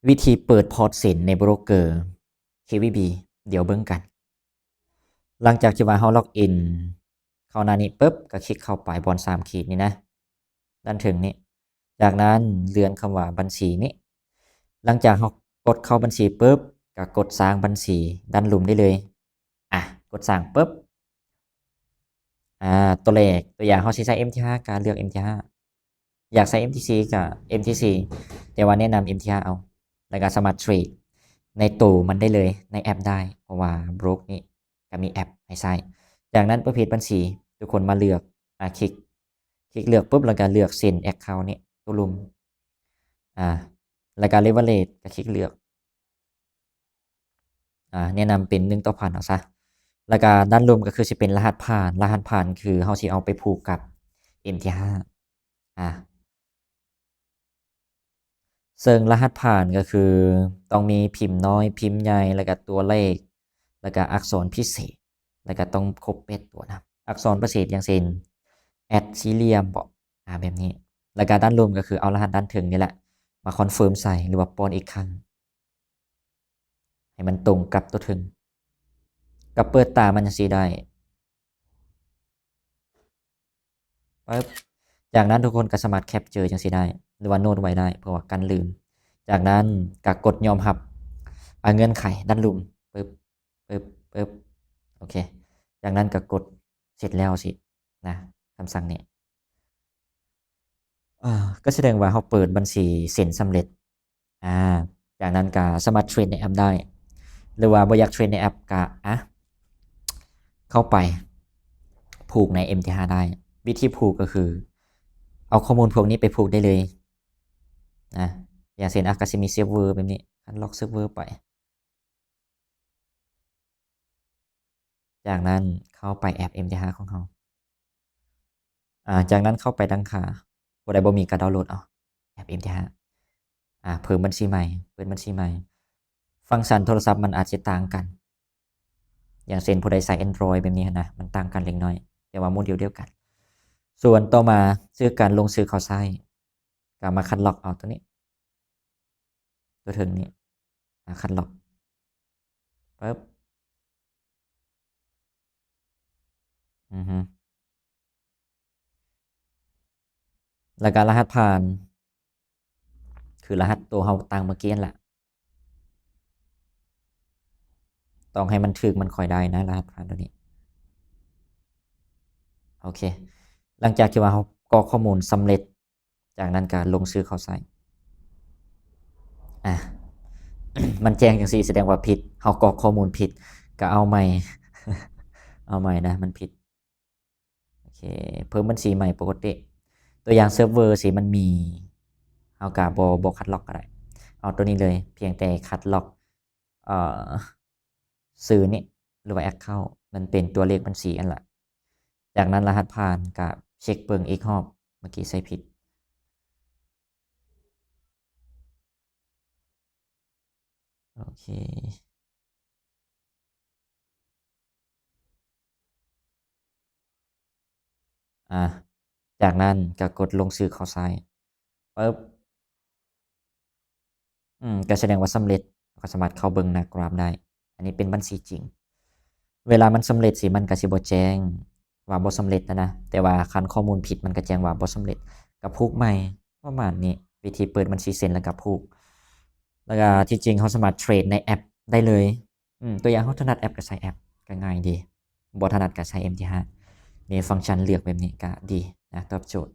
ວິທີເປີດພອດເຊັນໃນໂບຣກເກີ ເຄວີບີ ດຽວເບິ່ງກັນ. ຫຼັງຈາກທີ່ວ່າເຮົາລັອກອິນເຂົ້າໜ້ານີ້ປຶບ ກໍຄລິກເຂົ້າໄປບ່ອນສາມຂີດນີ້ນະ ດ້ານເທິງນີ້. ຈາກນັ້ນເລື່ອນຄຳວ່າບັນຊີນີ້. ຫຼັງຈາກເຮົາກົດເຂົ້າບັນຊີປຶບ ກໍກົດສ້າງບັນຊີດ້ານລຸ່ມໄດ້ເລີຍ. ອາ ກົດສ້າງປຶບ ອາ ຕົວແລກ ຕົວຢ່າງເຮົາຊິໃຊ້ເອັມທີຫ້າ ກໍເລືອກເອັມທີຫ້າ ຢາກໃຊ້ເອັມທີສີ່ ກໍເອັມທີສີ່ ແຕ່ວ່າແນະນຳເອັມທີຫ້າເອົາ ແລ້ວກໍສາມາດເທຣດໃນໂຕມັນໄດ້ເລີຍ ໃນແອັບໄດ້ ເພາະວ່າໂບຣກນີ້ກໍມີແອັບໃຫ້ໃຊ້. ຈາກນັ້ນປະເພດບັນຊີ ທຸກຄົນມາເລືອກ ອາ ຄລິກ ຄລິກເລືອກປຶບ ແລ້ວກໍເລືອກເຊັນແອັກເຄົານີ້ ໂຕລຸ່ມ ອາ ແລ້ວກໍເລເວີເຣຈ ກໍຄລິກເລືອກ ອາ ແນະນຳເປັນໜຶ່ງຕໍ່ພັນເອົາຊະ. ແລ້ວກໍດ້ານລຸ່ມກໍຄືຊິເປັນລະຫັດຜ່ານ, ລະຫັດຜ່ານຄືເຮົາຊິເອົາໄປຜູກກັບເອັມທີຫ້າ ອາ ເຊິ່ງລະຫັດຜ່ານກໍຄືຕ້ອງມີພິມນ້ອຍ, ພິມໃຫຍ່ ແລ້ວກໍຕົວເລກ ແລ້ວກໍອັກສອນພິເສດ ແລ້ວກໍຕ້ອງຄົບແປດຕົວນະ. ອັກສອນພິເສດ ຢ່າງເຊັ່ນ ແອັດ ສີ່ຫຼ່ຽມບໍ ອາ ແບບນີ້. ແລ້ວກໍດ້ານລຸ່ມກໍຄືເອົາລະຫັດດ້ານເທິງນີ້ແຫຼະມາຄອນເຟີມໃສ່ ຫຼືວ່າປ້ອນອີກຄັ້ງ ໃຫ້ມັນຕົງກັບຕົວເທິງ ກໍເປີດຕາມັນຈັ່ງຊີ້ໄດ້ ປຶບ. ຈາກນັ້ນທຸກຄົນກໍສາມາດແຄັບເຈີຈັ່ງຊີ້ໄດ້ ຫຼືວ່າໂນ້ດໄວ້ໄດ້ ເພື່ອວ່າກັນລືມ. ຈາກນັ້ນກໍກົດຍອມຮັບ ອາ ເງື່ອນໄຂດ້ານລຸ່ມ ປຶບ ປຶບ ປຶບ ໂອເຄ. ຈາກນັ້ນກໍກົດເສັດແລ້ວຊີ້ນະ ຄຳສັ່ງນີ້ ອາ ກໍສະແດງວ່າເຮົາເປີດບັນຊີເຊັນສຳເລັດ. ອາ ຈາກນັ້ນກໍສາມາດເທຣດໃນແອັບໄດ້ ຫຼືວ່າບໍ່ຢາກເທຣດໃນແອັບກໍ ອາ ເຂົ້າໄປຜູກໃນເອັມທີຫ້າໄດ້. ວິທີຜູກກໍຄືເອົາຂໍ້ມູນພວກນີ້ໄປຜູກໄດ້ເລີຍນະ ຢ່າງເຊັ່ນ ອາ ກໍຊິມີເຊີບເວີແບບນີ້ ຄັດລອກເຊີບເວີໄປ. ຈາກນັ້ນເຂົ້າໄປແອັບເອັມທີຫ້າຂອງເຮົາ ອາ ຈາກນັ້ນເຂົ້າໄປຕັ້ງຄ່າ ຜູ້ໃດບໍ່ມີກໍດາວໂຫຼດເອົາແອັບເອັມທີຫ້າ ອາ ເພີ່ມບັນຊີໃໝ່ ເປີດບັນຊີໃໝ່. ຟັງຊັນໂທລະສັບມັນອາດຈະຕ່າງກັນ ຢ່າງເຊັ່ນຜູ້ໃດໃຊ້ແອນດຣອຍແບບນີ້ຫັ້ນນະ ມັນຕ່າງກັນເລັກນ້ອຍ ແຕ່ວ່າໂມເດວດຽວກັນ. ສ່ວນຕໍ່ມາຊື່ການລົງຊື່ເຂົ້າໃຊ້ ກໍມາຄັດລອກເອົາຕົວນີ້ ຕົວເທິງນີ້ ອາ ຄັດລອກ ປຶບ ອືຮຶ ແລ້ວກໍລະຫັດຜ່ານ ຄືລະຫັດໂຕເຮົາຕັ້ງເມື່ອກີ້ຫັ້ນແຫຼະ ຕ້ອງໃຫ້ມັນຖືກມັນຄ່ອຍໄດ້ນະ ລະຫັດຜ່ານຕົວນີ້. ໂອເຄ ຫຼັງຈາກທີ່ວ່າເຮົາກອກຂໍ້ມູນສຳເລັດ ຈາກນັ້ນກໍລົງຊື່ເຂົ້າໃສ່ ອາ ມັນແຈ້ງຈັ່ງຊີ້ ສະແດງວ່າຜິດ ເຮົາກອກຂໍ້ມູນຜິດ ກໍເອົາໃໝ່ ເອົາໃໝ່ນະ ມັນຜິດ. ໂອເຄ ເພີ່ມບັນຊີໃໝ່ປົກກະຕິ ຕົວຢ່າງເຊີບເວີຊີ້ມັນມີ ເຮົາກໍບໍ່ ບໍ່ຄັດລອກກໍໄດ້ ເອົາຕົວນີ້ເລີຍ ພຽງແຕ່ຄັດລອກ ເອີ ຊື່ນີ້ ຫຼືວ່າແອັກເຄົາ ມັນເປັນຕົວເລກບັນຊີຫັ້ນລະ. ຈາກນັ້ນລະຫັດຜ່ານກະເຊັກເບິ່ງອີກຮອບ ເມື່ອກີ້ໃສ່ຜິດ. ໂອເຄ ອາ ຈາກນັ້ນກະກົດລົງຊື່ເຂົ້າໃສ່ ປຶບ ອືມ ກໍສະແດງວ່າສຳເລັດ ເຮົາກໍສາມາດເຂົ້າເບິ່ງໜ້າກຣາຟໄດ້. ອັນນີ້ເປັນບັນຊີຈິງ ເວລາມັນສຳເລັດຊິ ມັນກໍຊິບໍ່ແຈ້ງວ່າບໍ່ສຳເລັດນະ ແຕ່ວ່າຄັນຂໍ້ມູນຜິດ ມັນກໍແຈ້ງວ່າບໍ່ສຳເລັດ ກໍຜູກໃໝ່ ປະມານນີ້. ວິທີເປີດບັນຊີເຊັນ ແລ້ວກໍຜູກ ແລ້ວກໍທີ່ຈິງເຮົາສາມາດເທຣດໃນແອັບໄດ້ເລີຍ. ອືມ ຕົວຢ່າງເຮົາຖະໜັດແອັບກໍໃຊ້ແອັບ ກໍງ່າຍດີ ບໍ່ຖະໜັດກໍໃຊ້ເອັມທີຫ້າ ມີຟັງຊັນເລືອກແບບນີ້ກໍດີນະ ຕອບໂຈດ.